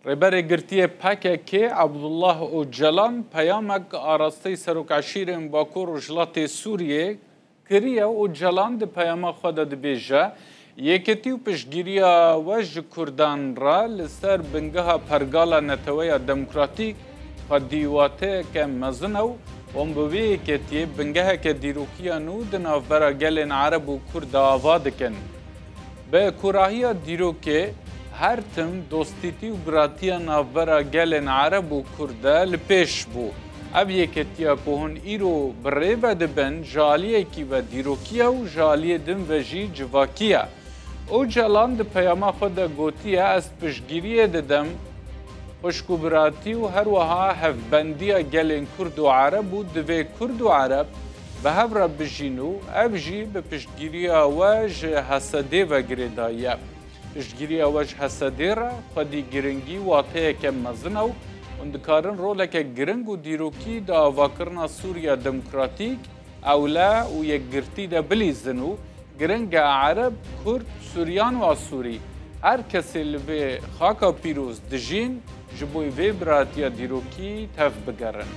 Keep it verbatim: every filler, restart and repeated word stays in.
Rêberê girtiyê P K K Abdullah Ocalan peyamek arasteyî serokeşîrên Bakur Rojhilatê Sûriyê kiriye. Ocalan di peyama xwe de dibêje, yeketî û piştgiriya we ji Kurdan re li ser bingeha pergala Neteweya Demokratîk xwedî wateyeke mezin e û wan bi wê yeketiyê bingeheke dîrokiya nû di navbera gelên Ereb û Kurd de ava dikin. Bi kûrahiya dîrokê, her tim dostîtî û biratiya navbera gelên Ereb û Kurd de li pêş bû. Ev yeketiya ku hûn îro bi rê ve dibin, ji aliyekî ve dîrokî ye û ji aliyê din ve jî civakî ye. Ocalan di peyama xwe de gotiye, ez piştgiriyê didim xwişk û biratî û her wiha hevbendiya gelên Kurd û Ereb û divê Kurd û Ereb bi hev re bijîn û ev jî bi piştgiriya we ji H S D ve girêdayî ye. Piştgiriya we ji H S D re xwedî giringî û wateyeke mezin e û hûn dikarin roleke giring û dîrokî di avakirina Sûriya Demokratîk, ewle û yekgirtî de bilîzin û giring e Ereb, Kurd, Suryan û Asûrî, her kesê li vê xaka pîroz dijîn, ji bo vê biratiya dîrokî tev bigerin.